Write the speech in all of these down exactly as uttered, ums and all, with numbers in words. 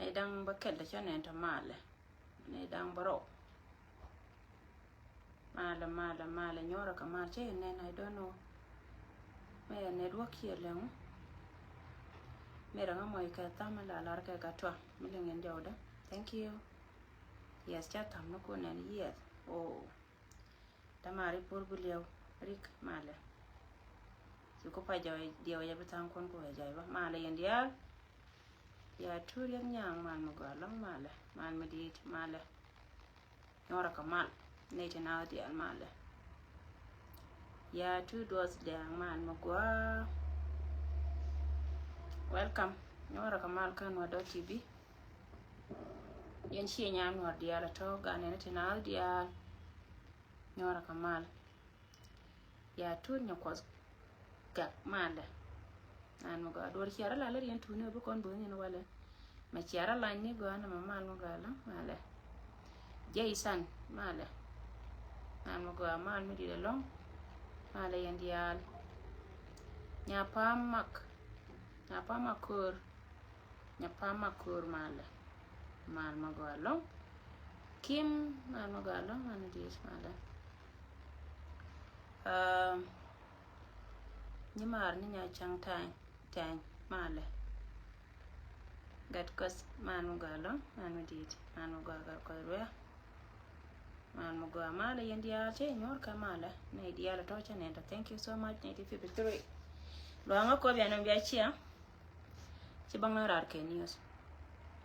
Nɛy da̱ŋ bä kɛl tɛ cä nɛn tɔ malɛ. Nɛy da̱ŋ bä rɔw. Malɛ, malɛ, malɛ, nyuɔrɛ kɛ mal cɛ yɛ nɛn, I don't know. Mɛ yɛ network kiɛ lɛŋu. Mɛ rɛ ŋa mɔc kɛ tham mi la lar kɛ gatwa mi liŋ in jɔwdä. Thank you. Yes, ca tham ni kun nɛn, yes. Oh. Tamari pur bi liɛw rik malɛ. Ci ku pa jɔy diɛw yɛ bi thaŋ kun ku wɛ jɔy ba malɛ yɛn diaal. Ya tu riɛk nyaŋ mal mi gɔaa lɔŋ malɛ, mal mi diit malɛ. Nyɔrɛ kɛ mal nɛy ti naath diaal malɛ. Ya tu duɔth diaal mal mi gɔaa. Welcome. Nyɔrɛ kɛ mal kä Nuer dot T V. Yɛn ciɛ nyan Nuer diaal a tɔ ganɛ ni ti naath diaal. Nyɔrɛ kɛ mal. Ya tut nyɛ kuɔth gak malɛ. An mi gɔaa duɔr ciara la lɛ riɛn tuni bi kɔn bo̱o̱n yɛn walɛ. Mɛ ciara la ni gɔaa na ma mal mi gɔaa la malɛ. Jɛ isan malɛ. An mi gɔaa mal mi dit alɔŋ. Malɛ yɛn diaal. Nya pam mak. Nya pam mak kör. Nya pam ma kör malɛ. Mal ma gɔaa lɔŋ. Kim mal ma gɔaa lɔŋ, mal ma diit malɛ. Nyi mar ni nya caŋ tany tany malɛ. Gat kɔs mal ma gɔaa lɔŋ, mal ma diit, mal ma gɔaa gat kɔs ruɛ. Mal ma gɔaa malɛ yɛn diaal cɛ nyuɔr kɛ malɛ. Nɛy diaal tɔ cɛ nɛn tɔ. Thank you so much nɛy ti fifty three. Luaŋä kɔp ya nɔm bia cia. Ci baŋ na rar kɛ news.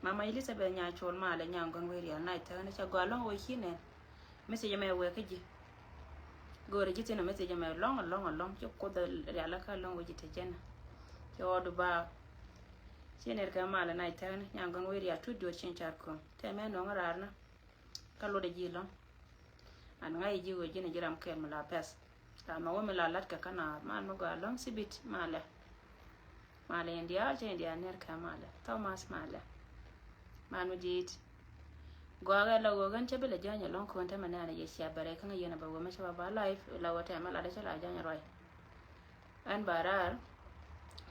Mama Elizabeth nya col malɛ nya gɔn weri al na itäni ca gɔa lɔŋ wä ci nɛn. Message mɛ wɛ kä ji. Gori ji thin message mɛ lɔŋ lɔŋ lɔŋ ci kuoth rial kä lɔŋ wä ji te jɛn. Ci ɔdu ba. Ci ner kɛ malɛ na itäni nya gɔn weri al tut jot cin car kɔŋ. Tɛ mɛ nɔŋ rar na. Kä luɔt ji̱ lɔ̱ŋ. An ŋa̱c ji̱ ɣöö ji̱n ji̱ ram kɛl mi la pɛth. Ram a wä mi la lat kɛ kä naath mal mi gɔaa lɔ̱ŋ Thibit malɛ. Malɛ in diaal cɛ in diaal ner kɛ malɛ. Thomas malɛ. Mal mi di̱i̱t. Gɔaa kɛ la ɣöö ɣän cä bi la jäny ɛlɔ̱ŋ kɔn te mɛ nɛn a yɛ cia bɛrɛ kä ŋäc yɛn a bɛ wä mi cä ba ba live la ɣöö tɛmɛ lat cä la jäny ruac. Ɛn ba raar.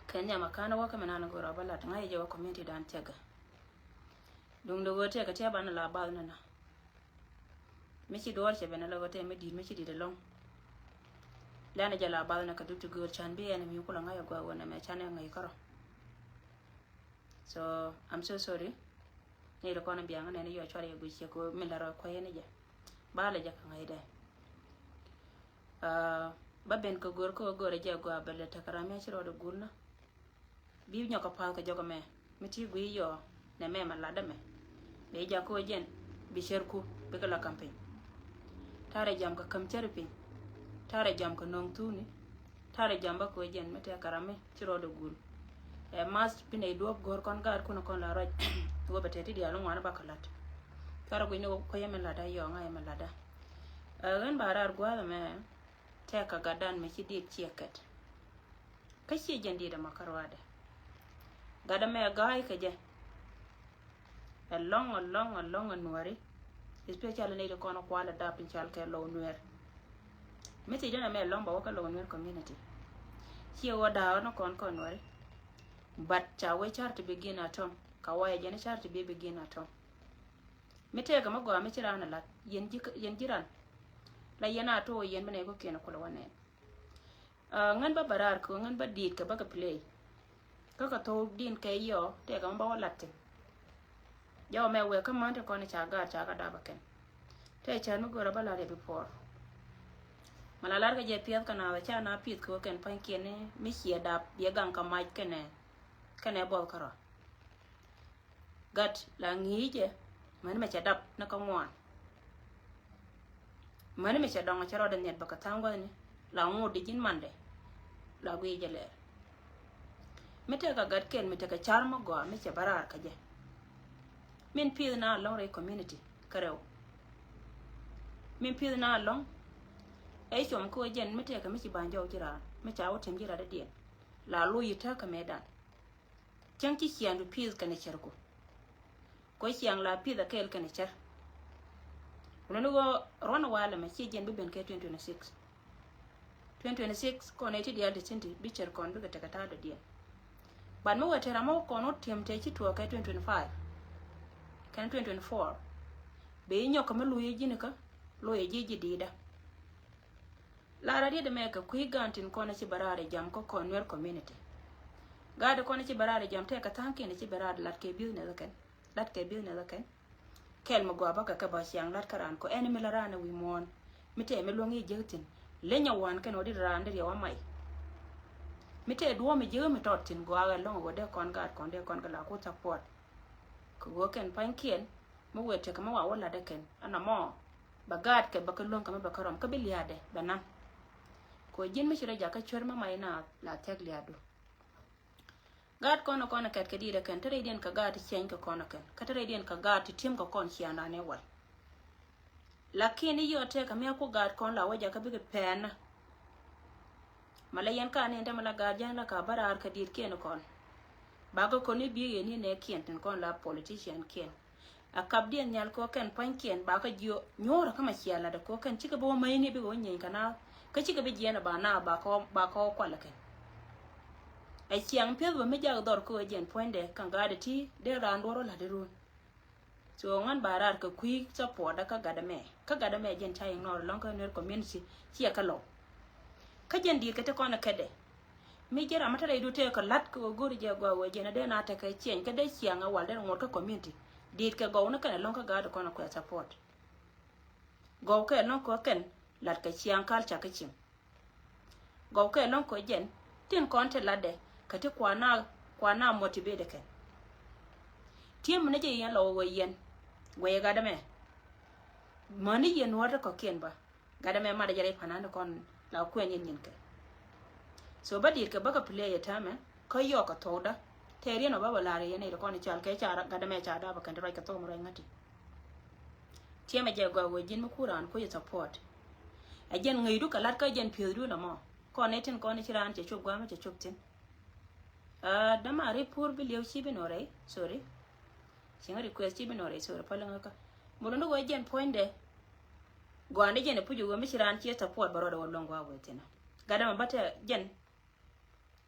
Kɛn nhiam a ka̱n wä kä mɛ nan go̱o̱r a bä lat ŋa̱c jɛ wä community dan thiäkä. Duŋdɛ ɣöö tëëkɛ tiɛp an la bath nänä. Mi ci duɔɔr cɛ ben ala ɣöö tëë mi di̱i̱t mi ci di̱i̱t ɛlɔ̱ŋ. Lɛn jɛ la bath nä kɛ dup ti gööl can bi ɛn mi kulɛ ŋa̱c a gua̱a̱k ɣöö nɛmɛ can ɛ ŋäc kärɔ. So I'm so sorry. Ni ri kɔn biaŋ nɛn yɔ cuarɛ yɛ guic ciɛ kɛ ɣöö mi lɛ rɔ kuäyɛ ni jɛ. Ba lɛ jɛ kɛ ŋa̱c dɛ. Ba ben kɛ go̱o̱r kä ɣöö go̱o̱rɛ jɛ a gua̱a̱k bɛ lɛ tekɛ ram mi a ci rɔɔdɛ gul nä. Bi nyɔk kɛ pa̱a̱th kɛ jɔk ɛmɛ mi ti gui̱i̱ yɔɔ nɛ mɛ mɛ latdä mɛ. Bɛ jak kä jɛn bi cärku bikɛ la ka̱m piny. Ta̱rɛ jam kɛ käm cär piny. Ta̱rɛ jam kɛ no̱o̱ŋ thuuni. Ta̱rɛ jam bä kä jɛn mi tɛk kɛ ram mi ci rɔɔdɛ gul. Ɛ math bi nɛy duɔ̱ɔ̱p go̱o̱r kɔn gaat kun kɔn la ruac. Wä bɛ tɛt ti diaal ŋuan bakɛ la̱t. Cuarɛ gui̱c ni wä kuäyɛ mi latdä yɔɔ ŋa̱cɛ mi latdä. Ɛ ɣän ba raar gua̱a̱th ɛmɛ tɛk kɛ gatdan mi ci diet ciɛ kɛt. Kä ciɛ jɛn diet ɛmɔ kä ruaadɛ. Gat ɛmɛ ga̱a̱c kɛ jɛ. Ɛlɔ̱ŋ, ɛlɔ̱ŋ, ɛlɔ̱ŋ ɛ nuääri. Especially nɛy ti kɔn kualɛ dap in cal kɛ Lɔw Nuɛɛr. Mi thiec dɛn ɛmɛ ɛlɔ̱ŋ bɛ wä kä Lɔw Nuɛɛr community. Ciɛ wä da̱a̱k ni kɔn kɔn nuääri. But ca wee charity begin at home. Ka wayɛ jɛn charity bi begin at home. Mi tëëkɛ mi gɔaa mi ci raan ɛ lat yɛn ji̱, yɛn ji̱ ran. La yɛn a to̱o̱ yɛn bi nɛy kɔ̱kiɛn kulɛ wä nɛn. Ŋän bä bä raar kɛ ŋän bä diit kɛ bä kɛ play. Kä kɛ thok din kɛ yɔ tɛkɛ mɛ bä wä lat thi̱n. Jɔw mɛ wek kä män ti kɔn ca gaat ca kɛ dap ɛ kɛn. Tɛ cär mi görä bä lat yɛ bi puɔr. Mɛ la lar kɛ jɛ piɛth kɛ naath ca na pieth kɛ wä kɛn pa̱nykiɛn ni mi ciɛ dap biɛ gaŋ kɛ mac kɛnɛ kɛnɛ buɔth kärɔa. Gat la ŋi̱i̱cɛ mɛn mɛ cɛ dap ni kä ŋuan. Mäni mi cɛ dɔŋ cɛ rɔɔdɛ nhiɛt bä kɛ tha̱a̱ŋ gua̱thni la ŋot di ji̱n mandɛ la guiy jɛ lɛɛr. Mi tɛkɛ gat kɛl mi tɛkɛ car mi gɔaa mi cɛ bä raar kä jɛ. Min pi̱th na lɔŋ rɛy community kärɛw. Min pi̱th na lɔŋ ɛ com kä jɛn mi tɛkɛ mi ci ba̱ny jɔw ji̱ raan mi ca wä tim ji̱ radädiɛn. La lo̱c yi täk kä mëëdan. Cäŋ ci ciaŋdu pi̱th kɛnɛ cärku. Kɔ ciaŋ la pi̱th a kɛɛl kɛnɛ cär. Wunɛ ni ɣöö ruɔ̱n a walɛ mɛ ci jiɛn bi ben kɛ twenty twenty-six. Twenty twenty-six kɔn ɛ ti diaal ti thi̱n ti bi cär kɔn bikɛ tekɛ ta̱a̱ dɔ̱diɛn. But mi wee te ram mɔ kɔn wä ti̱em te ci tuɔɔk kɛ twenty twenty-five kɛn twenty twenty-four. Bɛ i̱ nyɔk kɛ mi luc i̱ ji̱n ikä luc i̱ ji̱ ji̱ di̱i̱dä. Lara diet mɛ kɛ kui̱ gan tin kɔn ci bɛ raar jam kä kɔn Nuer community. Gaat kɔn ci bɛ raar jam tɛk kɛ tha̱a̱ŋ kiɛn ci bɛ raar lat kɛ business kɛn. Lat kɛ business kɛn. Kɛl mi gɔaa bä kɛ kɛ bä ciaŋ lat kä raan kɔ ɛn mi la raan wi̱i̱ muɔ̱ɔ̱n. Mi tɛ mi luäŋ i̱ jek thin. Lenyɛ wan kɛn wä dit raan di riɛw amay. Mi tɛ duɔ̱ɔ̱m i̱ jek mi tɔt thin gɔaa ɛlɔ̱ŋ wä dee kɔn gaat kɔn dee kɔn kɛ la ku support. Kɛ wä kɛn pa̱nykiɛn mi wëë tekɛ mi wa wä latdɛ kɛn ɛn amɔ. Bɛ gaat kɛ bɛ kä luäŋ kɛ mi bɛ kä rɔm kä bi lia̱a̱dɛ bɛ naŋ. Kɛ wä ji̱n mi ci rɔ jakä cuer mi mac na la thiɛk lia̱a̱du. Gaat kɔn kɔn kɛt kɛ di̱i̱t ɛ kɛn te rɛydiɛn kɛ gaat ti ciɛny kɛ kɔn ɛ kɛn kä te rɛydiɛn kɛ gaat ti ti̱em kɛ kɔn ciaŋdan ɛ wal. Lakin i̱ yɔt tëëkä mi a ku gaat kɔn la wä jakä bikɛ pɛɛnä. Ma la yɛn ka ni ɛn te ma la gaat jɛn la ka bä raar kɛ di̱i̱t kiɛn kɔn. Bakɛ kɔn i̱ bi̱i̱ yɛn i̱ nɛ kiɛn tin kɔn la politician kiɛn. A kap diɛn nhial kɔ kɛn pua̱nykiɛn ba kä jiö nyuɔ̱ɔ̱rä kä ma cia latdä kɔ kɛn cikɛ bi wä mäcni bikɛ wä nyieny kɛ na kä cikɛ bi jiɛn a ba na ba kɔ ba kɔ kualɛ kɛn. Ɛ ciaŋ piɛth bä mi jak dhɔr kɛ wä jiɛn puɔ̱nydɛ kɛn gaatdɛ ti dee raan duɔr wä la̱t irun. So ŋän ba raar kɛ kui̱ support kä gatdɛ mɛ kä gatdɛ mɛ jiɛn ca ignore lɔŋ kä Nuer community ciɛ kä lɔw. Kä jiɛn di̱i̱t kɛ ti kɔn ɛ kätdɛ. Mi ji̱ ram mi te rɛydu tëë kɛ la̱t kɛ ɣöö go̱o̱ri jɛ gɔaa ɣöö jɛn a dee na tekɛ ciɛny kä dee ciaŋ a wal dee ŋot kä community. Di̱i̱t kɛ gɔw ni kɛn ɛlɔ̱ŋ kä gaat kɔn a kuɛ support. Gɔw kɛ ɛlɔ̱ŋ kɛ kɛn la̱t kɛ ciaŋ kal cak kä cieŋ. Gɔw kɛ ɛlɔ̱ŋ kɛ jɛn tin kɔn te la̱tdɛ kɛ ti kuana kuana motivate kɛn. Ti̱em mi ni jɛ yɛn lɔ ɣöö yɛn guɛy gat ɛmɛ. Mäni yɛn nuɔ̱ɔ̱r ti kɔ̱kiɛn bä. Gat ɛmɛ mat jɛ rɛy pa̱nan kɔn la kuɛn yɛn nyin kɛ. So bä di̱i̱t kɛ bä kɛ play yɛ täämɛ kä yɔɔk kɛ thuɔ̱kdä. Tɛɛriɛn ɔ bä bä la̱r yɛn nɛy ti kɔn i̱ cal kɛ ca gat ɛmɛ ca dap ɛ kɛn ti ruac kɛ thuɔ̱k mi ruac ŋäti. Tiɛmɛ jɛ gɔaa wee ji̱n mi kur raan kuc support. Ɛ jɛn ŋäcdu kɛ la̱t kä jɛn pi̱ethdu nɔmɔ kɔn i̱ tin kɔn i̱ ci raan cɛ cop gua̱a̱mä cɛ cop thi̱n. Däma ri pur bi liɛw ci bi nɔ rɛy sorry. Cieŋ request ci bi nɔ rɛy sorry päl ŋäkä. Murundu wee jɛn puɔ̱nydɛ. Gɔaa ni jɛn i̱ puc i̱ ɣöö mi ci raan ciɛ support bä rɔɔdɛ wä luɔ̱ŋ gua̱a̱k wee thi̱n ɔ. Gat ɛmɛ bä tɛ jɛn.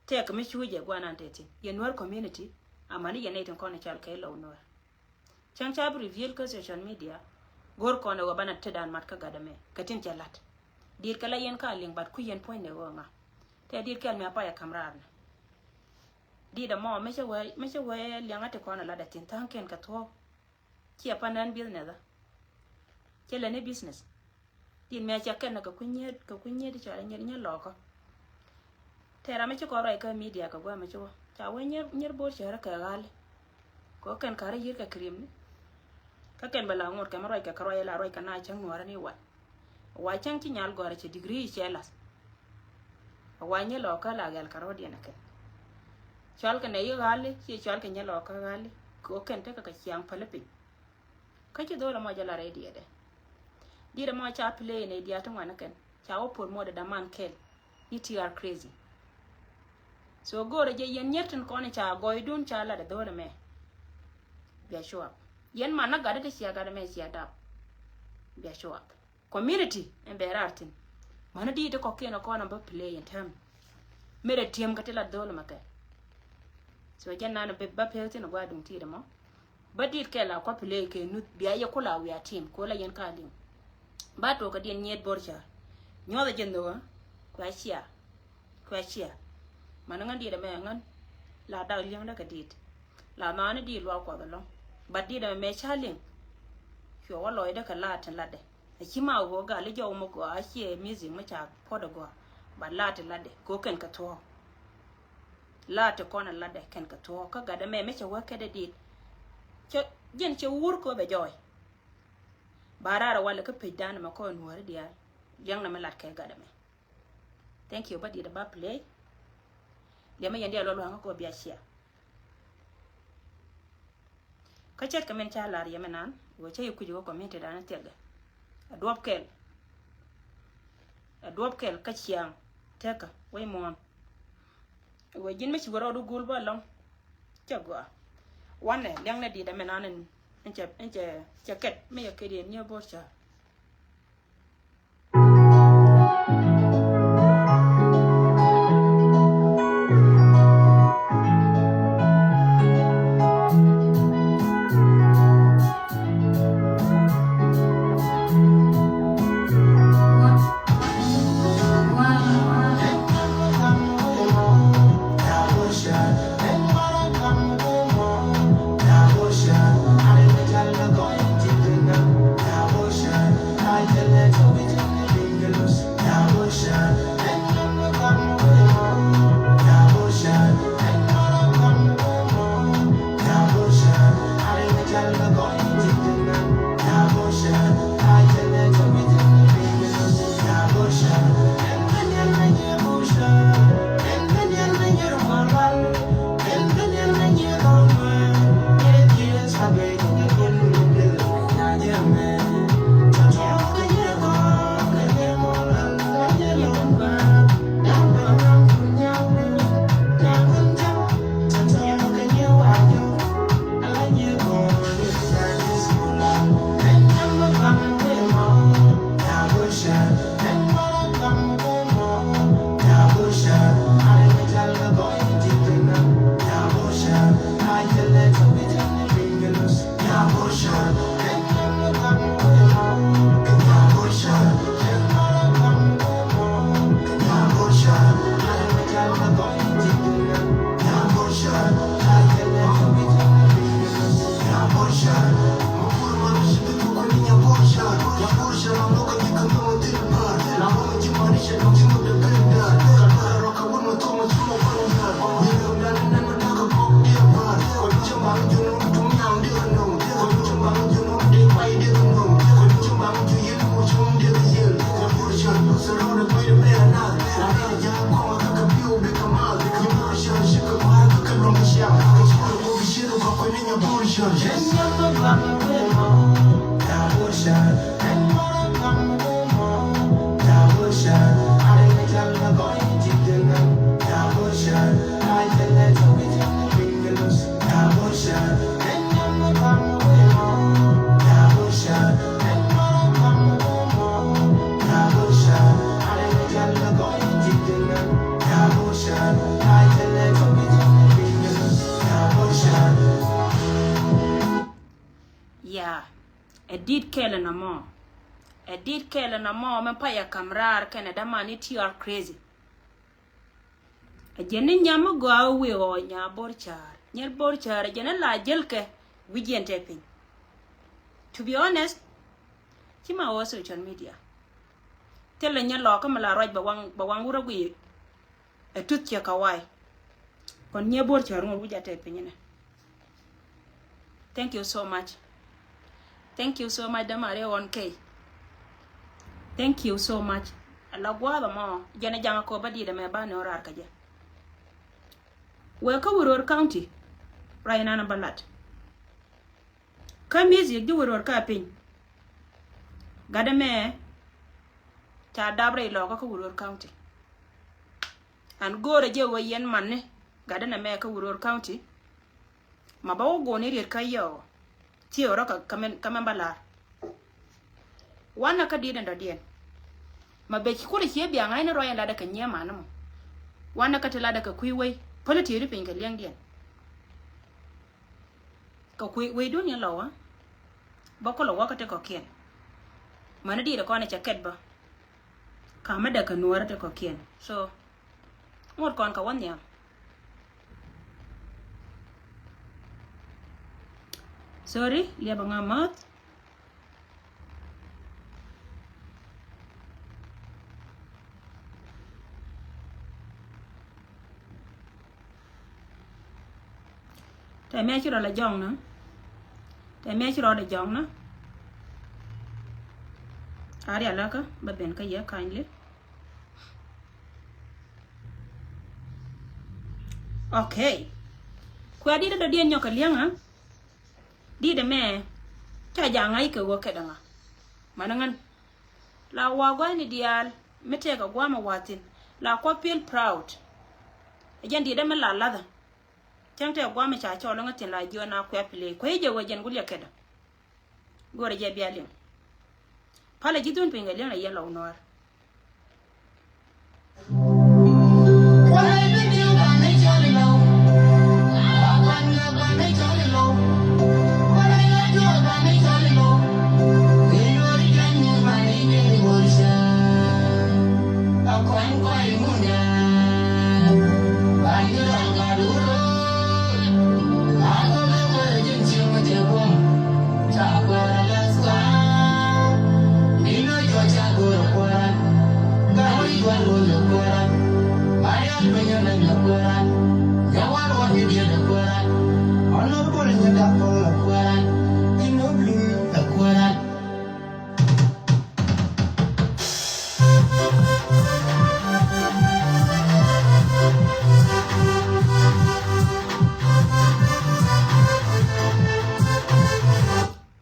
Tëëk mi cuucɛ guanan tëë thi̱n yɛ Nuer community. Amäni yɛ nɛy tin kɔn i̱ cal kɛ low Nuer. Cäŋ ca bi reveal kä social media. Go̱r kɔn ɛ ɣöö banɛ tetdan mat kä gat ɛmɛ kɛ tin cɛ la̱t. Di̱i̱t kɛ la yɛn ka liŋ bat kui̱ yɛn puɔ̱nydɛ ɣöö ŋa. Tɛ di̱i̱t kɛl mi a payɛ ka̱m raar nɛ. Di̱i̱t ɛmɔ mi cä wee mi cä wee liɛŋä ti kɔn ɛ lat ɛ thi̱n tha̱a̱ŋkiɛn kɛ thuɔ̱ɔ̱k. Ciɛ pan nän business a. Cɛ lɛ ni business. Di̱t mi a cɛ kɛn kɛ kui̱ nyiet kɛ kui̱ nyiet cɔal nyiet nyiet lɔkä. Tɛɛr amɛ ci kɔn ruac kä media kɛ guamɛ ci wä ca wee nyier nyier bo̱o̱r cärä kɛ ɣali. Kɛ kɛn karä yi̱r kɛ krimni. Kä kɛn bɛ la ŋot kɛ mɛ ruac kɛ kɛ ruac la ruac kɛ na cäŋ nuɔrä ni wat. Wa cäŋ ci nyal gɔrä cɛ degree cɛ lath. Wa nyɛ lɔ kä la gɛl kɛ rɔ̱diɛn kɛ. Cɔal kɛ nɛ yi ɣali ci cɔal kɛ nyɛ lɔ kä ɣali kɛ kɛn tekɛ kɛ ciaŋ päli piny. Kä ci dho̱l ɛmɔ jɛ la rɛy diɛtdɛ. Diɛtdɛ mɔ ca play nɛ diaal ti ŋuan kɛn ca wä por mɔdɛ daman kɛl. Ni ti are crazy. So go̱o̱rɛ jɛ yɛn nyier tin kɔn ca gɔɔydun ca lat ɛ dho̱l ɛmɛ. Bia cuap yɛn man na gatdɛ ti cia gatdɛ mɛ cia dap. Bia cuap. Community ɛn bɛ raar thi̱n. Mäni di̱i̱t ti kɔ̱kiɛn ɛ kɔn ɛ bä play in term. Mëë rɛ ti̱em kä ti la dho̱l mɛ kɛ. So jɛn nan bä pek thi̱n ɛ gua̱a̱ duŋ ti̱i̱t ɛmɔ. Bä di̱i̱t kɛ la kua̱ play kɛ nuth bia yɛ kula wiaa team kola yɛn ka liŋ. Ba tok kɛ diɛn nyiet bo̱r cär. Nyuɔth ɛ jɛn nhök ɛ kuɛ cia. Kuɛ cia. Mani ŋän diet ɛmɛ ŋän. La dak li̱eŋdä kɛ diet. La nhaani diet luak kuɔth ɛlɔ̱ŋ. But diet ɛmɛ mɛ ca liŋ. Cuɛ wä lɔcdä kɛ laat tin latdɛ. A ci ma wä gal i̱ jɔw mɛ gɔaa a ciɛ music mɛ ca puɔt ɛ gɔaa. But laat tin latdɛ kɛ wä kɛn kɛ thuɔ̱ɔ̱k. Laat tin kɔn ɛ latdɛ kɛn kɛ thuɔ̱ɔ̱k kä gat ɛmɛ mɛ cɛ wä kɛt ɛ diet. Cɛ jiɛn cɛ wur kɛ wä bɛ jɔɔy. Ba raar walɛ kä page dan mɛ kɔn Nuääri diaal. Liɛŋ na mɛ lat kɛ gat ɛmɛ. Thank you, ba diet ba play. Liɛmɛ yɛn diaal luɔl waŋä kɔ bia share. Kä cɛt kɛ min ca lar yɛ mɛ nan wä cä yɛ kui̱c wä community dan thiɛk. A duɔp kɛl. A duɔp kɛl kä ciaŋ. Tekä wec muɔ̱ɔ̱n. Wä ji̱n mi ci wä rɔɔdu gul bä lɔŋ. Cɛ gɔaa. Wanɛ liɛŋnɛ diet ɛmɛ nan in cɛ, in cɛ, cɛ kɛt mi yɛ kɛt yɛ niɛ bo̱r ca. Yeah, ɛ dit kɛl ɛn ɛmɔ. Ɛ dit kɛl ɛn ɛmɔ mɛ payɛ kam raar kɛnɛ dämani ti are crazy. Ɛ jɛn ni nyam mi gɔaa wi̱i̱ ɣɔɔ nya bo̱r ca̱a̱r. Nyɛr bo̱r ca̱a̱r ɛ jɛn ni la jäl kɛ wi̱c yɛn tɛ piny. To be honest, ci ma wä social media. Thilɛ nyɛ lɔɔkä mi la ruac bɛ waŋ, bɛ waŋ wurä guiy. Ɛ tuth ciɛ ka wa̱a̱. Kɔn nyɛ bo̱r ca̱a̱r ŋuɔ̱t wi̱c a tɛ piny inɛ. Thank you so much. Thank you so much, dämari ɣɔn kɛy. Thank you so much. Ala gua̱a̱th ɛmɔ jɛn ɛ jaŋ ɛ kɔ bä di̱i̱t ɛmɛ ba ni ɣän raar kä jɛ. Wee kä Wuror County ruac inan ɛ bä lat. Kä music ji̱ Wuror kä piny. Gatdɛ mɛ ca dap rɛy lɔkä kä Wuror County. An go̱o̱rɛ jɛ wee yɛn mani gatdɛ nɛ mɛ kä Wuror County. Ma ba wä go̱o̱r ni riet kä yɛ ɔ. Thiee ɔ rɔ kä mɛn, kä mɛn ba la̱r. Wanɛ kä diet ɛn dɔ̱diɛn. Ma bɛ ci kulɛ ciɛ biaŋ ɣa̱c ni ruac ɛn latdɛ kɛ nyiee mani mɔ. Wanɛ kä ti latdɛ kɛ kui̱ wei päli ti̱i̱ri piny kɛ liɛŋdiɛn. Kɛ kui̱ weydun yɛn lɔ wä. Bä kulɛ wä kä ti kɔ̱kiɛn. Mäni di̱i̱t kɔn ɛ cɛ kɛt bä. Kamädɛ kɛ nuäärä ti kɔ̱kiɛn. So ŋot kɔn kɛ wä nhiam. Sorry, liɛpɛ ŋa mäth. Tɛmɛ ci rɔ lɛ jɔŋ na. Tɛmɛ ci rɔ lɛ jɔŋ na. Area laka ba ben kä yɛ kindly. Okay. Kuɛ di̱t dɔ̱diɛn nyɔk kɛ liɛŋä. Di̱t mɛ ca jaŋ ŋa̱c kɛ wä kɛ däŋä. Mani ŋän la wa gua̱ni diaal mi tɛk a guamɛ wathin la kuɔ feel proud. Ɛ jɛn di̱t mɛ la lathä. Cäŋ tɛk guamɛ ca cɔl ŋä thin la jiɔ na kuɛ play kuɛ jɛ wä jɛn guliɛ kɛ dä. Go̱rɛ jɛ bia liŋ. Palɛ ji̱ dhun piny kɛ liŋ la yɛn lɔw nuaar.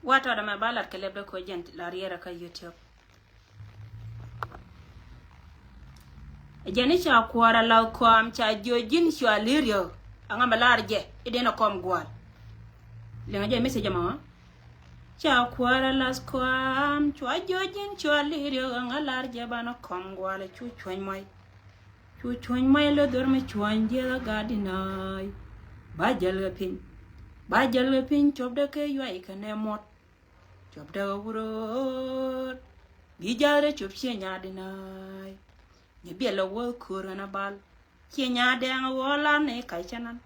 Wa tɔɔdɛ mɛ ba lat kɛ lɛp dee koc jɛn la riɛrɛ kä YouTube. Jɛn i̱ ca kuäärä lath kɔam ca jiö ji̱n cua li̱r yä. Aŋa mi lar jɛ i̱ den a kɔm gua̱a̱l. Liŋa jɛ message ma. Ca kuäärä lath kɔam cua jiö ji̱n cua li̱r yä aŋa lar jɛ banɛ kɔm gua̱a̱l cu cuäny muay. Cu cuäny muay lä dhor mi cuäny jiɛth a gat di na̱a̱y. Ba jäl kɛ piny. Ba jäl kɛ piny cop dee kɛ yuay kɛ nɛ muɔt. Cuɔp däk a wurot bi ja̱rɛ cuɔp ciɛ nya̱a̱ di na̱a̱y. Nyɛ biɛl a wä ko̱r ɣän a bal ciɛ nya̱a̱ dɛŋ a wä lan ni kac cä nan.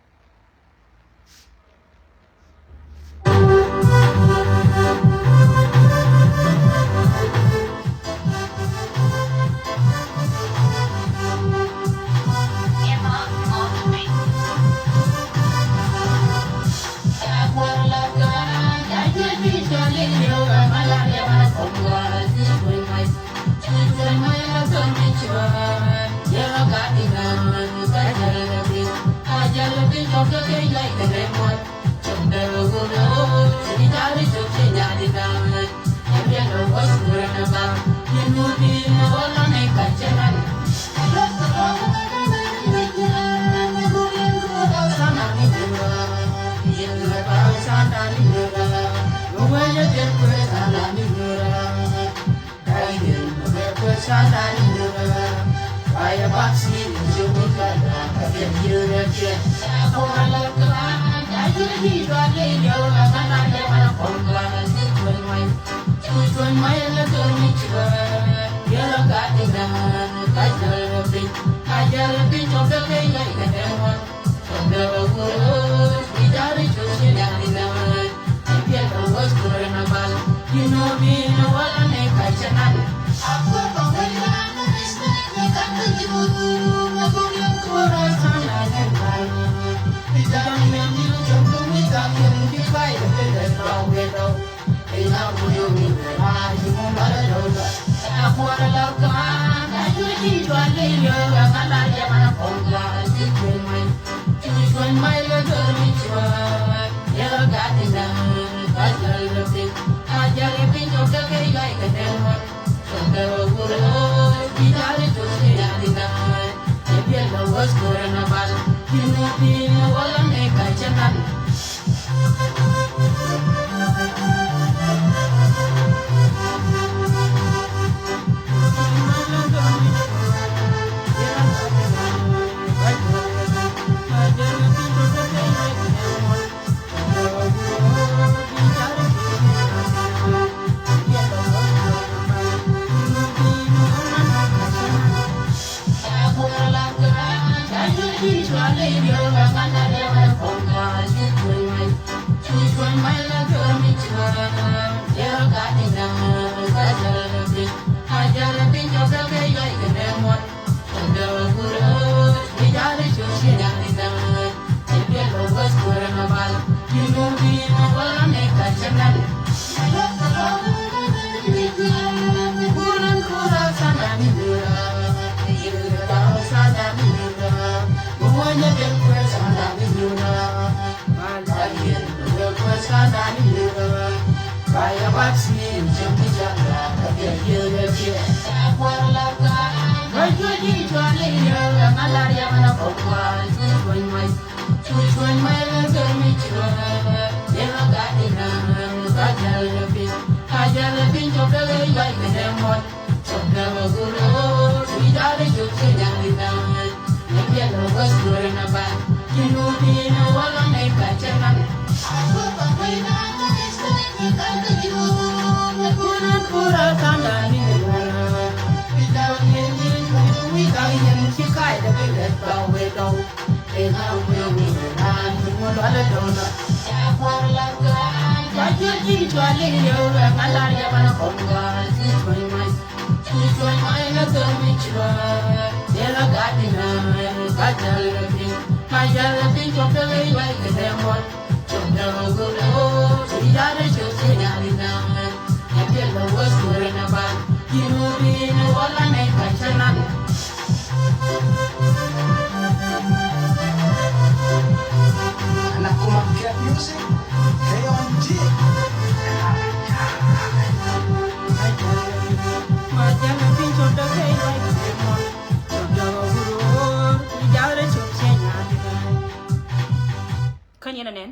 Kä ni ɛn ɛ nɛn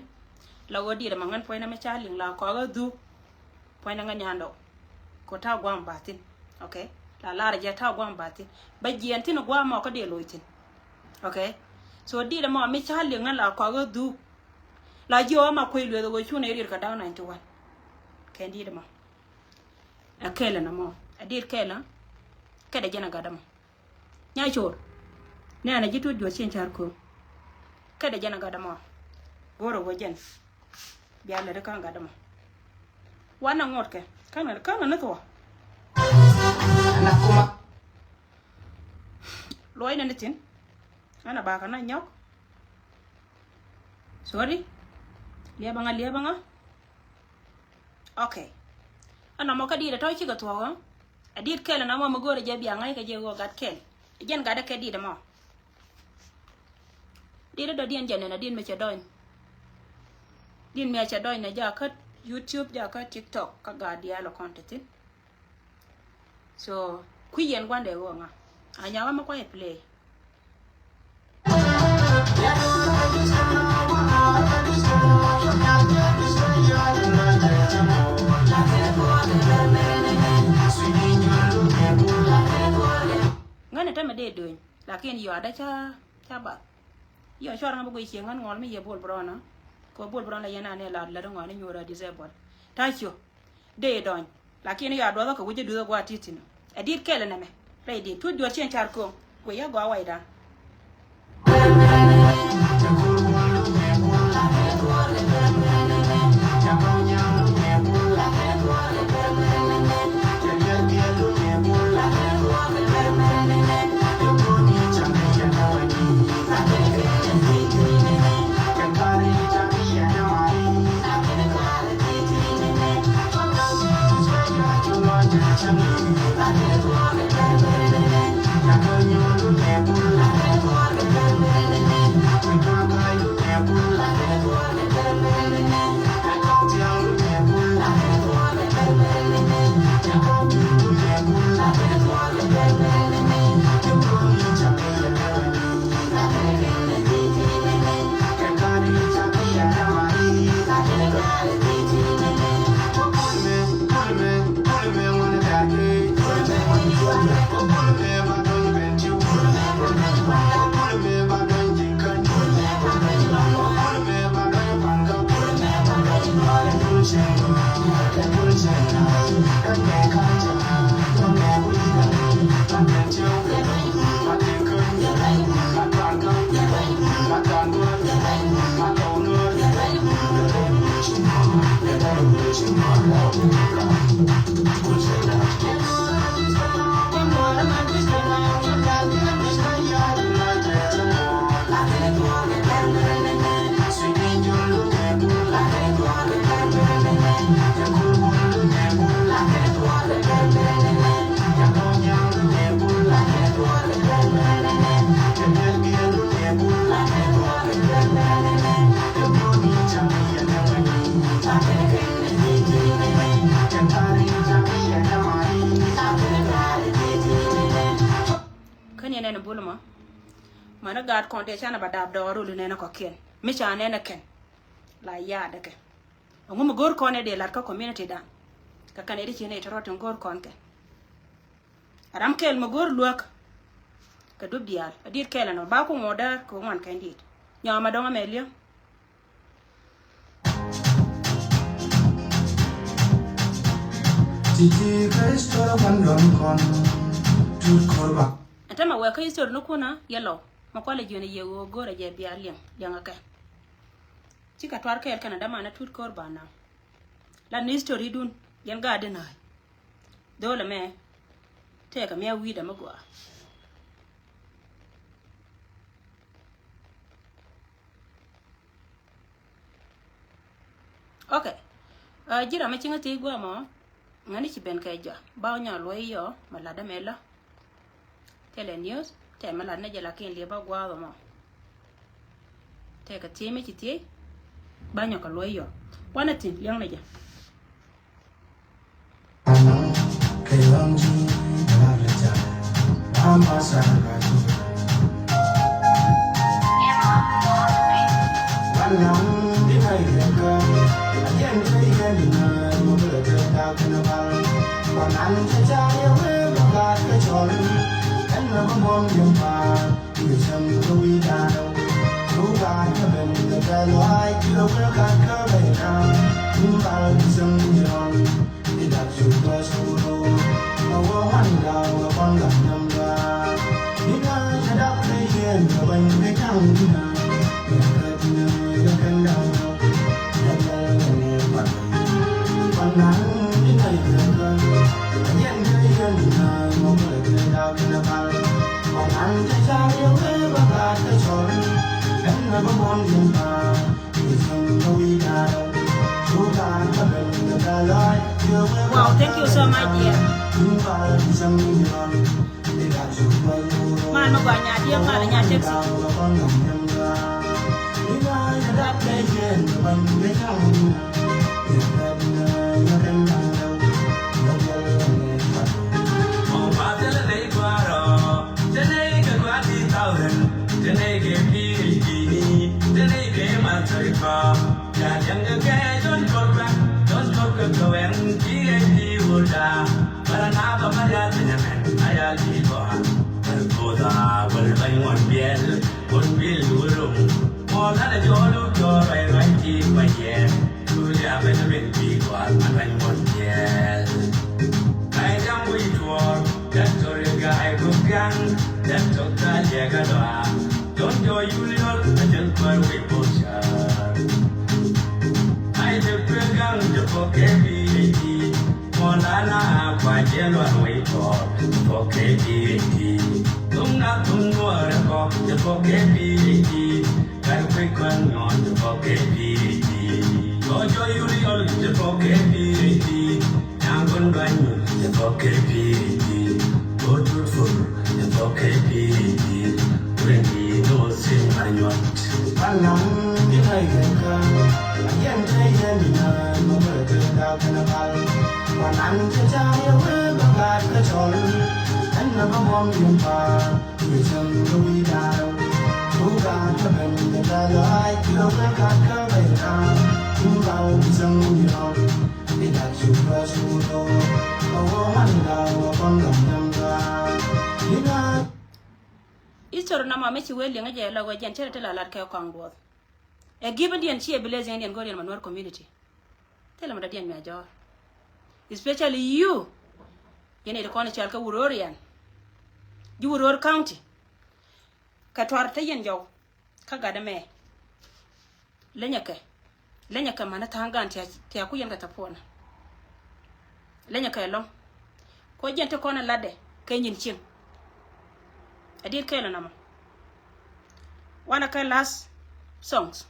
la ɣöö diet ɛmɔ ŋän puɔ̱ny na mi ca liŋ la kɔak ɣä dhuk. Puɔ̱ny na ŋän nyandɔ kɛ ta̱a̱ guam ba thi̱n. Okay. La lar jɛ ta̱a̱ guam ba thi̱n. Bä jiɛn thi̱n guam mɔ kä dee loc thi̱n. Okay. So diet ɛmɔ mi ca liŋ ŋän la kɔak ɣä dhuk. La jiɛ ɣä ma kuec lueth ɣöö cun ɛ riet kɛ da̱ŋ ninety one. Kɛn diet ɛmɔ. Ɛ kɛl ɛn ɛmɔ. Ɛ diet kɛl ɛ. Kɛ dee jɛn ɛ gat ɛmɔ. Nya cor. Nɛnɛ ji̱ tut juɔ̱th cieŋ ca̱r kööŋ. Kä dee jɛn a gat ɛmɔ. Go̱o̱rä wä jɛn. Bia lät kä gat ɛmɔ. Wanɛ ŋuɔ̱tkɛ. Kä ŋä, kä ŋä ni thuɔ̱k. Luɔcnɛ ni thi̱n. Ɣän a bakɛ na nyɔk. Sorry. Liɛpä ŋa, liɛpä ŋa. Okay. Ɛn nɔmɔ kä diet ɛ tɔ̱ cikɛ thuɔ̱k ɣä. Ɛ diet kɛl ɛn nɔmɔ mi go̱o̱rɛ jɛ bia ŋa̱c kɛ jɛ ɣöö gat kɛl. Ɛ jɛn gatdä kɛ diet ɛmɔ. Diet ɛ dɔ̱diɛn jɛ nɛn ɛ diet mi cɛ dɔny. Diet mi a cɛ dɔny nɛ jakä YouTube, jakä TikTok, kä gat diaal ɛ kɔn te thi̱n. So kui̱ yɛn gua̱ndɛ ɣöö ŋa a nyakä mi kuay play. Ŋän ɛ tämɛ dee do̱ny, lakin yɔaadä ca, ca bath. Yɔ cuarɛ ŋä bi guic cieŋ ŋän ŋuɔl mi yɛ Bol Brɔn ɔ. Kɛ Bol Brɔn la yɛn anɛ la lät ŋɔni nyuɔr a disable. Ta̱ ciö. Dee dɔny. Lakin yɔ a duɔthɔ kɛ wi̱c a duthɔ gua̱a̱ ti̱ti̱n. Ɛ di̱t kɛl nɛmɛ. Rɛy di̱t tuc duɔ̱ɔ̱r cieŋ car ko̱o̱ŋ. Guic a gɔaa waydan. Kä ni ɛn ɛn bul mɔ. Mani gaat kɔn dee canɛ ba dap dɔɔr rol inɛnɛ kɔkiɛn mi ca nɛnɛ kɛn la yaadɛ kɛ. Ɛŋu mi go̱o̱r kɔn ɛ dee lat kä community dan kɛ kɛn ɛ di ci nɛy tɔrɔ tin go̱o̱r kɔn kɛ. Ram kɛl mi go̱o̱r luäk kɛ dup diaal a dit kɛl ɛnɔ ba ku ŋuɔ̱t däär kɛ ŋuan kɛn dit nyɔmɛ dɔŋ ɛmɛ liäŋ. Titi kɛ history kɔn dɔn kɔn tut kor ba. Ɛn tämɛ wɛɛkä history ni kunä yɛ lɔw mɛ kualɛ jiön ɛ yɛ ɣöö go̱o̱rɛ jɛ bia liɛŋ liɛŋ ɛ kɛ. Cikɛ tuar kɛɛl kɛn ɛ dämanɛ tut kor ba naŋ. Lan ni history dun yɛn gaat di nääc. Dho̱l ɛmɛ tëëkɛ mia̱ wi̱i̱dɛ mi gɔaa. Ok. Ji̱ ram mi cieŋ a thiec gua̱a̱ mɔ ŋäni ci ben kɛ jɔa ba wä nyɔk luɔ̱c yɔ mɛ lat dämɛ lɔ. Thilɛ news tɛmɛ lat ni jɛ lakin liep ba gua̱a̱th mɔ. Tɛkɛ thiec mi ci thiec ba nyɔk kɛ luɔ̱c yɔ wanɛ thi̱n liɛŋ ni jɛ. Wow, thank you so much, dear. Man mi gɔaa nya diɛk mal nya taxi. History nɔmɔ mi ci wee liŋä jɛ lɔk wee jɛn cɛ ti la lat kɛ kɔaŋ duɔth. Ɛ given diɛn ci ɛ blessing diɛn go̱o̱r yɛn ma Nuer community. Thilɛ ma dɔ̱diɛn mi a jɔɔr. Especially you. Yɛn iti kɔn ical kä Urorian. Ji̱ Uror County. Kɛ tuar te yɛn jɔw. Kä gat ɛmɛ. Lenyɛ kɛ. Lenyɛ kɛ manä tha̱a̱ŋ gan tia, tia ku yɛn kɛ thapuɔnä. Lenyɛ kɛ ɛlɔ̱ŋ. Kɔ jɛn ti kɔn ɛ latdɛ kɛ nyin cieŋ. Ɛ diet kɛɛl ɛnamɔ. Wanɛ kɛ last songs.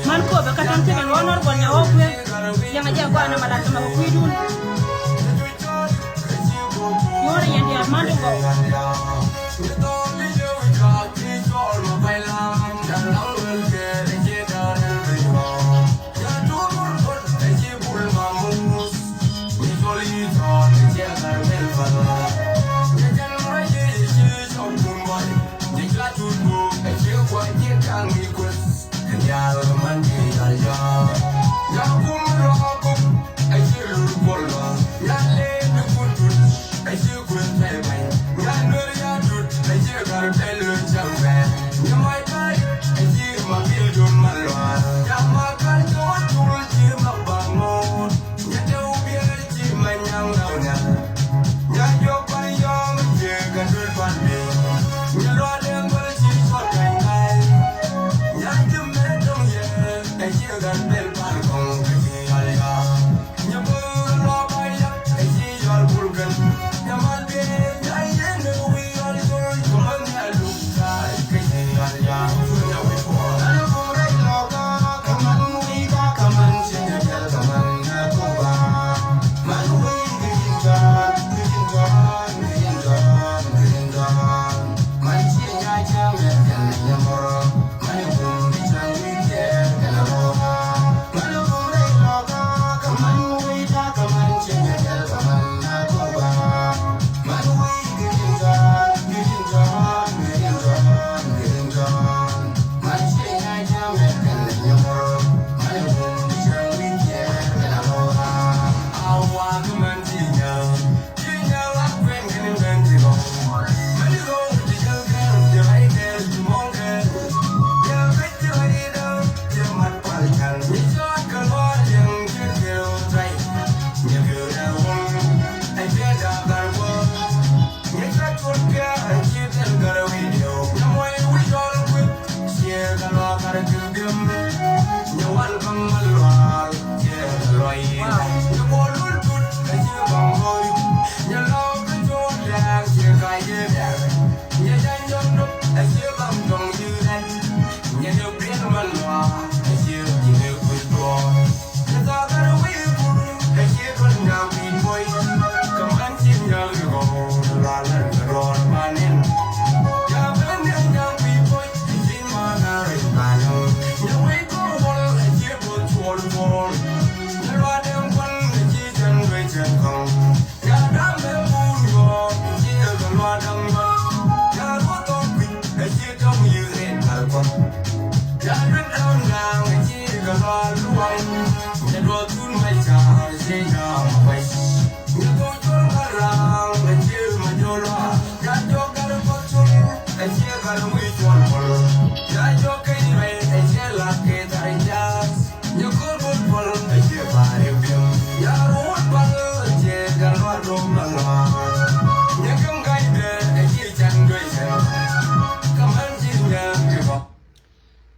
Man Kopɛ kä tɔn thikɛ luɔn nɔr gɔl nya wä kuëë. Yɛŋ a jɛ gɔaa ni malat kɛ mɛ kɛ kui̱dun. Yuɔr yɛn diaal man di gɔw.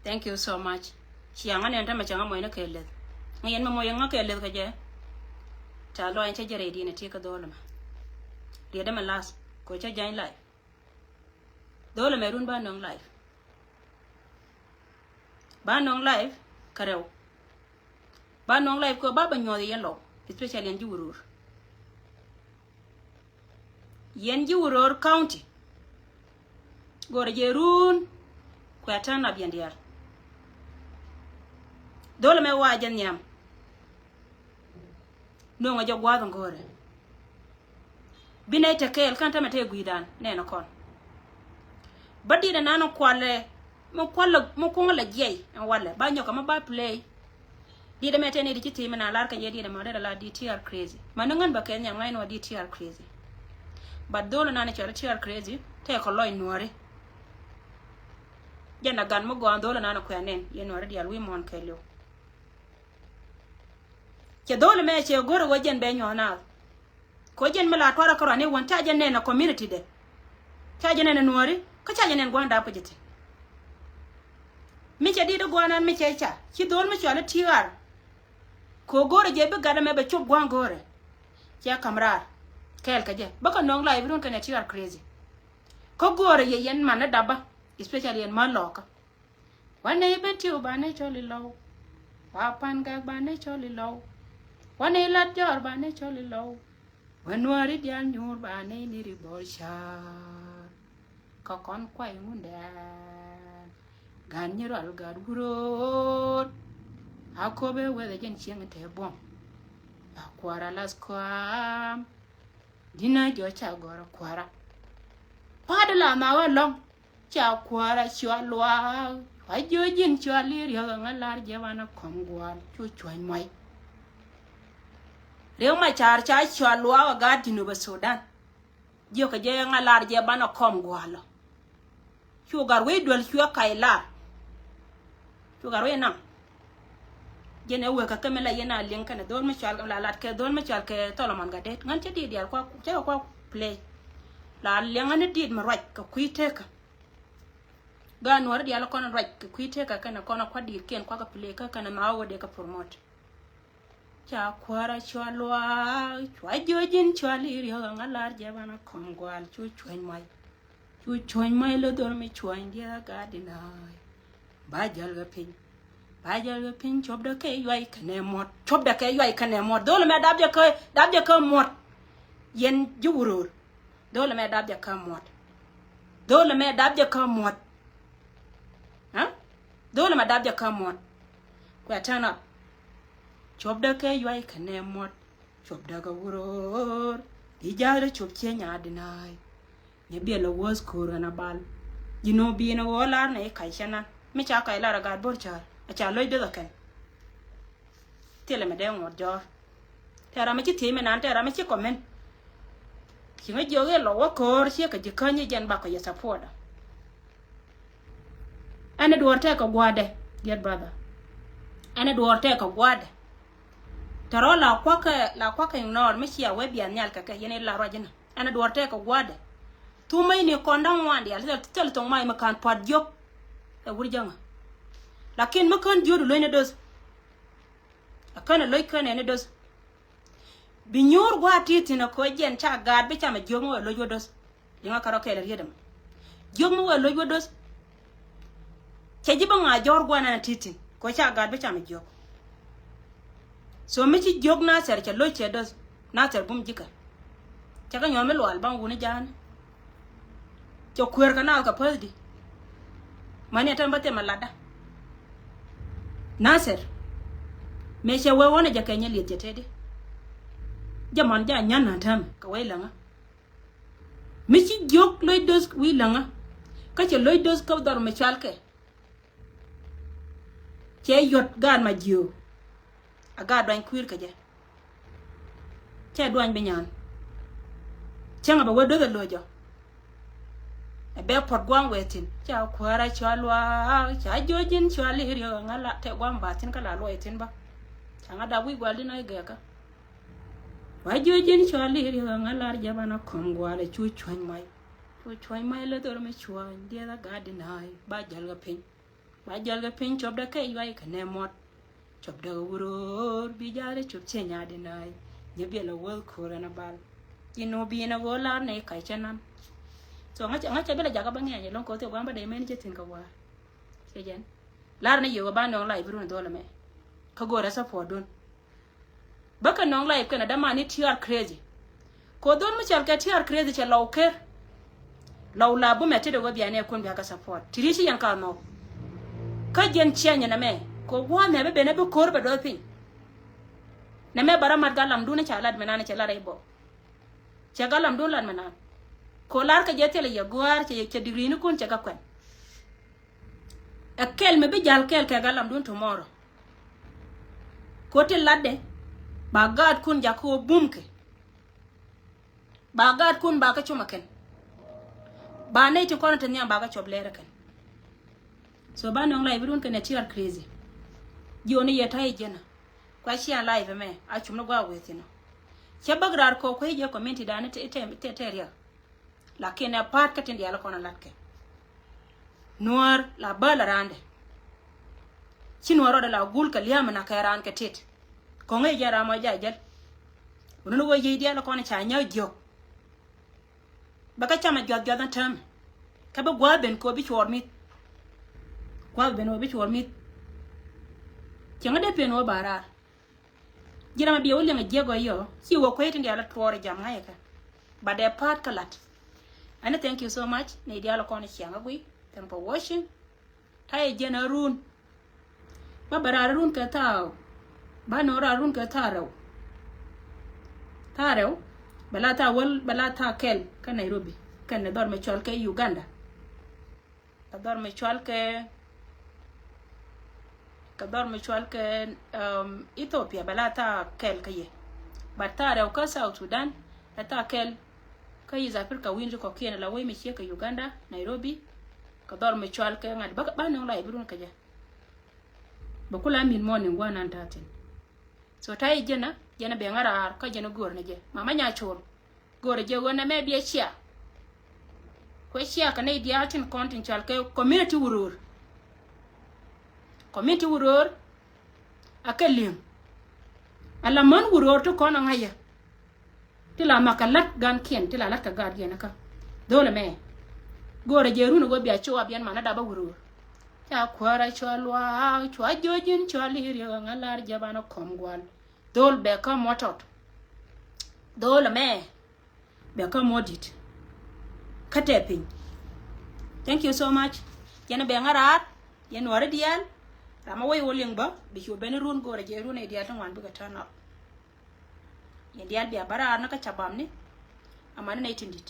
Thank you so much. Ciaŋ anɛn tämɛ cäŋ amɔc ni kɛ leth. Ŋa yɛn mɛ mɔc ŋa kɛ leth kɛ jɛ. Ca lɔny cä jɛ rɛy diɛn ɛ ti kä dho̱o̱l mɛ. Riet dämɛ lath kɛ cä jany live. Dho̱o̱l mɛ run ba nöŋ live. Ba nöŋ live kɛ rɛw. Ba nöŋ live kɛ ba bɛ nyuɔth yɛn lɔw, especially yɛn ji̱ wurur. Yɛn ji̱ Wuror County. Go̱rɛ jɛ run kuɛ tɛn a biɛn diaal. Dho̱l mɛ wa jɛ nhiam. No̱ŋɛ jɛ gua̱a̱th in go̱o̱rɛ. Bi nɛy te kɛɛl kɛn tämɛ te gui̱i̱dan nɛn kɔn. Bä di̱t ɛnan kualɛ mi kualɛ mi kuŋä lɛ jiɛy ɛn walɛ ba nyɔkɛ mi ba play. Di̱t ɛmɛ te ni di ci thi̱i̱m ɛnan lar kɛ jɛ di̱t ɛmɛ dee la D T R crazy. Ma ni ŋän bä kɛ nhiam ŋa̱c ni wa D T R crazy. But dho̱l ɛnan cɔl T R crazy te kɛ lɔc nuɔri. Jɛn a gan mi gɔan dho̱l ɛnan kuɛ nɛn yɛ nuɔri dial wi̱i̱ muɔ̱ɔ̱n kɛ liw. Cɛ dho̱l ɛmɛ cɛ go̱r ɛ wä jɛn bɛ nyuɔ̱th naath. Kɛ jɛn mi la tuarɛ kärɔa ni wän ca jɛ nɛn ɛ community dɛ. Ca jɛ nɛn ɛ nuɔri kä ca jɛ nɛn gua̱a̱n dap kä jɛ thi̱n. Mi cɛ di̱t ɛ gua̱a̱n an mi cɛ ca ci dho̱l mi cɔal i̱ T R. Kɛ go̱rɛ jɛ bi gat ɛmɛ bɛ cop gua̱a̱n go̱rɛ. Cɛ ka̱m raar kɛɛl kɛ jɛ bä kɛ nɔŋ la i̱ bi run kɛnɛ T R crazy. Kä go̱rɛ yɛ yɛn man ni dapä especially yɛn man lɔɔkä. Wanɛ i̱ ben tiw banɛ cɔl i̱ lɔw. Wa pan gak banɛ cɔl i̱ lɔw. Wanɛ i̱ lat jɔr banɛ cɔl i̱ lɔw. Wä nuɔri dial nyuur banɛ i̱ ni ri bɔr car. Kä kɔn kuay ŋundɛ. Gan nyi rual gat wurot. A kobe wethe jɛn cieŋ te buɔm. A kuara las kuam. Dina jɔ ca gɔrɔ kuara. Pa̱a̱t la ma wä lɔŋ. Ca kuara cua luaak. Wa jiö jin cua li riäk ŋa lar jɛ banɛ kɔm gual cu cuany muay. Riäk ma car ca cua luaak a gat Junub Sudan. Jiö kɛ jɛ ŋa lar jɛ banɛ kɔm gual. Cu gat wei duel cua kay lar. Cu gat wei naŋ. Jɛn ɛ wek kä kɛ mi la yɛn a liŋ kɛnɛ dho̱l mi cual la lat kɛ dho̱l mi cual kɛ Tholomon Gatdet ŋän cɛ diit dial kua cɛ kɛ kua play. La liŋ ŋän diit mi ruac kɛ kui̱ tekä. Gaa nuɔri dial kɔn ruac kɛ kui̱ tekä kɛnɛ kɔn kua diit kiɛn kua kɛ play kä kɛnɛ ma wä dee kɛ promote. Ca kuäärä cua luaak cua jiö jin cua li riäk ŋa lar jɛ banɛ kɔm gual cu cuäny muay. Cu cuɔ̱ny mac lä dhol mi cuɔ̱ny diɛ gat di na̱a̱c. Ba jäl kɛ piny. Ba jäl kɛ piny cop dɛ kɛ yuay kɛnɛ muɔt. Cop dɛ kɛ yuay kɛnɛ muɔt. Dhol mɛ dap jɛ kä dap jɛ kä muɔt. Yɛn ji̱ wuror. Dhol mɛ dap jɛ kä muɔt. Dhol mɛ dap jɛ kä muɔt. Aa? Dhol mɛ dap jɛ kä muɔt. Kuɛ tɛn ɔ. Cop dɛ kɛ yuay kɛnɛ muɔt. Cop däkä wuror. Bi ja̱a̱th rɛ cop ciɛ nyaat di na̱a̱c. Nyɛ biɛl ɛ wuɔ̱th ko̱o̱r ɣän a bal. Ji̱n ɣöö bi̱i̱n ɛ ɣöö lar nɛ i̱ kac cɛ nan mi ca kac lar ɛ gaat bo̱r cäär a ca lo̱c deth ɛ kɛn. Thilɛ mɛ dee ŋuɔ̱t jɔ̱ɔ̱r. Tɛɛr ram mi ci thiec mi nan tɛɛr ram mi ci kɔmin. Ci ŋä jiök i̱ lɔ wä ko̱o̱r ciɛ kɛ ji̱ käny i̱ jɛn bakɔ yɛ support. Ɛn ɛ duɔ̱ɔ̱r tɛɛk kɛ gua̱a̱dɛ, dear brother. Ɛn ɛ duɔ̱ɔ̱r tɛɛk kɛ gua̱a̱dɛ. Tɛ rɔ la kua̱kɛ la kua̱kɛ ignore mi cia wee bian nhial kɛ kɛ yɛn ila ruac inä. Ɛn ɛ duɔ̱ɔ̱r tɛɛk kɛ gua̱a̱dɛ. Thumä ini kɔn da̱ŋ ŋuan diaal thil thil thoŋ mac mi ka̱n pua̱t jiök. Ɛ wur jäŋä. Lakin mi kän jiöt lo̱cni do̱th. Ɛ kän ɛ lo̱c kän ɛni do̱th. Bi nyuur gua̱a̱t ti thi̱n ɛ koc jiɛn ca gaat bi cam ɛ jiök mi wee lo̱c wä do̱th. Liŋä kärɔ kɛɛl ɛ riet ɛmɔ. Jiök mi wee lo̱c wä do̱th. Cɛ ji̱ bä ŋa̱ jɔ̱ɔ̱r gua̱a̱t ɛn ɛ ti thi̱n koc ca gaat bi cam ɛ jiök. So mi ci jiök Nathɛr cɛ lo̱c cɛ do̱th Nathɛr bum ji̱kä. Cɛ kɛ nyuɔ̱n mi lual baŋ wuni ja̱a̱n. Cɛ kueer kɛ naath kɛ päth di. Mäni ɛ tɛm bä thɛm ɛ latda. Nathɛr. Mëë cɛ wee wänɛ jɛ kɛ nyɛ lieth jɛ tëëdi. Jɛ man jɛ a nyän na̱n täämɛ kɛ wee läŋä. Mi ci jiök lo̱c do̱th wi̱i̱ läŋä. Kä cɛ lo̱c do̱th kä dhɔr mi cɔalkɛ. Cɛ yɔt gaat ma jiöök. A gaat duany kui̱r kɛ jɛ. Cɛ duany bi nyan. Cäŋ a bɛ wä do̱th a lo̱c ɔ. Ɛ bɛ puɔt gua̱a̱ŋ wee thi̱n ca kuäärä cua luaak ca jiö ji̱n cua li̱i̱r yɛ ɣä ŋa la tɛ gua̱a̱ŋ ba thi̱n kä la luɔc thi̱n bä. Ca ŋa dap wi̱i̱ gua̱l di̱n a i̱ gɛɛkä. Wa jiö ji̱n cua li̱i̱r yɛ ɣä ŋa lar jɛ banɛ kɔm gua̱a̱l ɛ cu cuäny mac. Cu cuäny mac lä dhor mi cuäny diɛth a gaat di̱n a i̱ ba jäl kɛ piny. Ba jäl kɛ piny cop dɛ kɛ yuay kɛ nɛ muɔt. Cop dɛ kɛ wuror bi ja̱a̱th dɛ cop ciɛ nyaat di naac. Nyɛ biɛl ɛ wuɔ̱th ko̱r ɛn ɛ bal. Ci nu bi̱i̱n ɛ ɣöö lar nɛ i̱ kac cɛ nan. So ŋa̱c ŋa̱c cɛ bi lɛ jakä bä ŋiɛny ɛlɔ̱ŋ ko̱th i̱ gua̱a̱m bä dee mɛn cɛ thi̱n kɛ wa̱a̱. Cɛ jɛn lar ni yio̱w ɛ ba nööŋ la i̱ bi run dhol ɛmɛ. Kä go̱o̱rɛ support dun. Bä kɛ nɔŋ life kɛn a dämani T R crazy. Kɛ dhol mi cɔal kɛ T R crazy cɛ lɔw ker. Lɔw la bumɛ ti dee wä bianɛ kun biakɛ support ti ri ci yɛn ka nhɔk. Kä jɛn ciɛny nɛ mɛ Kɛ gua̱a̱th nɛ bi ben a bi ko̱r bɛ dɔth piny. Nɛ mɛ bara mat gal lamdun ca lat mi nan cɛ lat rɛy bɔ. Cɛ gal lamdun lat mi nan. Kɛ lar kɛ jɛ thilɛ yɛ gua̱a̱r cɛ, cɛ digri ni kun cɛ kɛ kuɛn. Ɛ kɛl mi bi jal kɛl kɛ gal lamdun tomorrow. Kɛ ti latdɛ ba gaatkun jakä wä bum kɛ. Ba gaatkun ba kä cuma kɛn. Ba nɛy tin kɔn ti nhiam ba kä cɔp lɛrɛ kɛn. So ba nɔŋ live run kɛn ɛ ti ar crazy. Jiɔni yɛ ta̱y jɛnä. Kua cia live mɛ a cum ni gua wee thin ɔ. Cɛ bäk raar kɔ kuec jɛ community dan te, te, te, te riɛk. Lakin ɛ pa̱a̱t kä tin diaal kɔn a latkɛ. Nuäär la bäl a raandɛ. Ci nuäär rɔɔdɛ la gul kɛ lia̱a̱mɛ na kɛ raan kɛ tit. Kɔŋ i̱ jɛn ram ɔ jay jäl. Wun ni wä yiey diaal kɔn ca nyäk jiök. Bɛ kä camɛ juath juath ni täämɛ. Kä bi gua̱a̱th ben kɛ wä bi cuɔɔr mi̱th. Gua̱a̱th ben wä bi cuɔɔr mi̱th. Cieŋä dee pen wä ba raar. Ji̱ ram a biɛ wä liɛŋ a jiɛk gɔy yɔ ci wä kuec tin diaal a tuɔɔr a jam ŋa̱c ɛ kɛ. But dee pa̱a̱t kä la̱t. Ani thank you so much ni diaal kɔn ciaŋ a gui. Thank for watching. Ta̱yɛ jiɛn a run. Ba bɛ raar run kɛ tha̱a̱. Ba nɔ raar run kɛ tha̱a̱ rɛw. Tha̱a̱ rɛw. Bɛ la tha̱a̱ wäl bɛ la tha̱a̱ kɛl kä Nairobi. Kɛn ni dhɔr mi cual kɛ Uganda. Kɛ dhɔr mi cual kɛ kɛ dhɔr mi cual kɛ um, Ethiopia bɛ la tha̱a̱ kɛl kä yɛ. But tha̱a̱ rɛw kä South Sudan bɛ tha̱a̱ kɛl. Kä East Africa wi̱n ti kɔ̱kiɛn la wec mi ciek kɛ Uganda, Nairobi. Kɛ dhɔr mi cual kɛ ŋa̱t bä bä nöŋ la i̱ bi run kɛ jɛ. Bɛ kula min morning gua̱n an ta̱thin. So ta̱yɛ jɛnä jɛnä bɛ ŋa̱ raar kä jɛnä go̱o̱r ni jɛ mama nya col. Go̱o̱r jɛ ɣöö nɛ mɛ biɛ cia. Kuɛ cia kɛ nɛy diaal tin kɔn tin cual kɛ community wuröör. Community wuröör a kɛ li̱eŋ. A la män wuröör ti kɔn a ŋa̱cä. Ti la mak kɛ la̱t gankiɛn ti la la̱t kɛ gaat yɛn kä. Dho̱l ɛmɛ. Go̱o̱rɛ jɛ run ɛ wee bia cu a biɛn man a dap a wuröör. Ca kuäärä cua luaak cua jiöc in cua li̱i̱r yɛ ɣäŋ a lar jɛ ban a kɔm gual. Dho̱l bɛ kä muɔ tɔt. Dho̱l ɛmɛ. Bɛ kä muɔ di̱t. Kä tɛ piny. Thank you so much. Yɛn bɛ ŋa̱ raar. Yɛn nuɔri diaal. Ram a wec wä liŋ bä bi cu ben run go̱o̱rɛ jɛ run ɛ diaal ti ŋuan bikɛ turn up. Yɛn diaal bia bä raar ni kä cabam ni. Aman ni nɛy tin di̱t.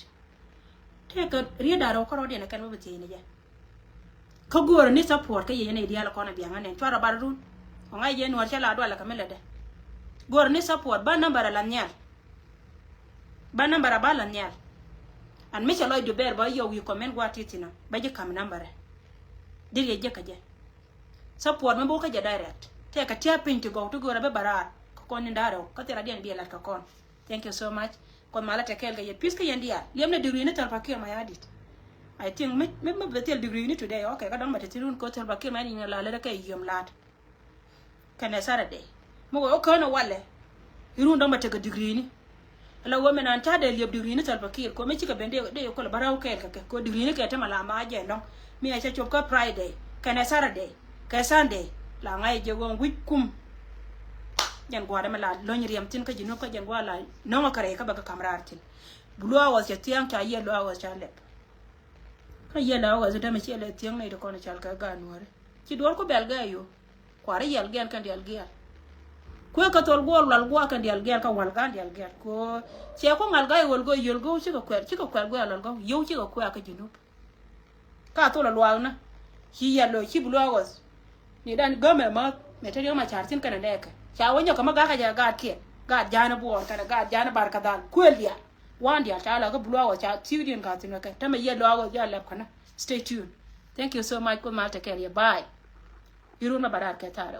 Tëëkɛ riet da̱ŋ rɛw kärɔɔdiɛn ɛ kɛn wä bi thiecni jɛ. Kä go̱o̱rä ni support kä yɛ yɛn nɛy diaal kɔn ɛ biaŋä nɛn cuarɛ bar run. Ɔ ŋa̱c yɛn nuɔr cä la dualɛ kɛ mi lätdɛ. Go̱o̱rä ni support bä number ɛ la nhial. Bä number ɛ bä la nhial. An mi cɛ lɔc du bɛɛr bä yɔw wi̱i̱ comment gua̱a̱th ti thi̱n ɔ bä ji̱ ka̱m number ɛ. Deri ɛ jiäkä jɛ. Support mi buk kä jɛ direct. Tëëkɛ tia̱a̱ piny ti gɔw ti go̱o̱rä bi bä raar kä kɔn ni da̱a̱ rɛw kä thil radiɛn bi ɛ la̱t kä kɔn. Thank you so much. Kɔn malä tɛ kɛɛl kɛ yɛ peace kä yɛn diaal. Liɛm ni degree ni Salva Kiir Mayardit. I think mi mi mi bɛ thil degree ni today. Okay, kä dɔ̱ŋ bɛ te thin run ko Salva Kiir Mayardit ni la lɛ kɛ yiëm la̱t. Kɛnɛ Saturday. Mi wä kään walɛ. Irun dɔ̱ŋ bɛ tekɛ degree ni. Ala wä mi nan ca dee liɛp degree ni Salva Kiir ko mi cikɛ ben dee dee kɔl bä raw kɛɛl kɛ kɛ ko degree ni kɛ te ma la ma jɛ lɔŋ. Mi a cɛ cop kä Friday kɛnɛ Saturday kɛ Sunday. La ŋa̱c jɛ ɣöö wi̱c kum. Jɛn gua̱a̱r dämɛ la lo̱ny riɛm thi̱n kä ji̱ nup kä jɛn gua̱a̱r la nöŋä kɛ rɛy kä bɛ kɛ ka̱m raar thi̱n. Blue hours cɛ thia̱a̱ŋ ca yiëë blue hours ca lɛp. Kä yiëë blue hours dämɛ ciɛ lɛ thia̱a̱ŋ nɛy ti kɔn cal kɛ gaat nuɔ̱ɔ̱ri. Ci duɔ̱ɔ̱r ku bɛl gɛɛ yo. Kua̱ri yɛl gɛɛl kɛn diɛl gɛɛl. Kuëë kä thol guɔl lual gua̱a̱ kɛn diɛl gɛɛl kä wal gan diɛl gɛɛl. Ko cɛ ku ŋal ga̱a̱c ɣöl go̱ yöl go̱ cikɛ kuɛl cikɛ kuɛl guɛɛl lual go̱ yöw cikɛ kuɛl kä ji̱ nup. Ka thol a luaak na ci yɛl lo̱ ci bi luaak ɣɔth. Ni dan gämɛ mäth mɛ te riɛk ma ca̱r thi̱n kɛnɛ nɛɛkɛ ca wä nyɔk kɛ mä gakä jɛ gaat kiɛ gaat ja̱a̱n buɔɔr kɛnɛ gaat ja̱a̱n bar kä dhal kuël diaal. Wan diaal ca la kä bi luaak ɣɔth ca thi̱i̱k diɛn ga̱a̱ thi̱n kɛ tämɛ yɛl luaak ɣɔth jɛ a lɛp känä. Stay tuned. Thank you so much. Kuoth mal te kɛɛl yɛ. Bye. Irun ma ba raar kɛ thaarɛ.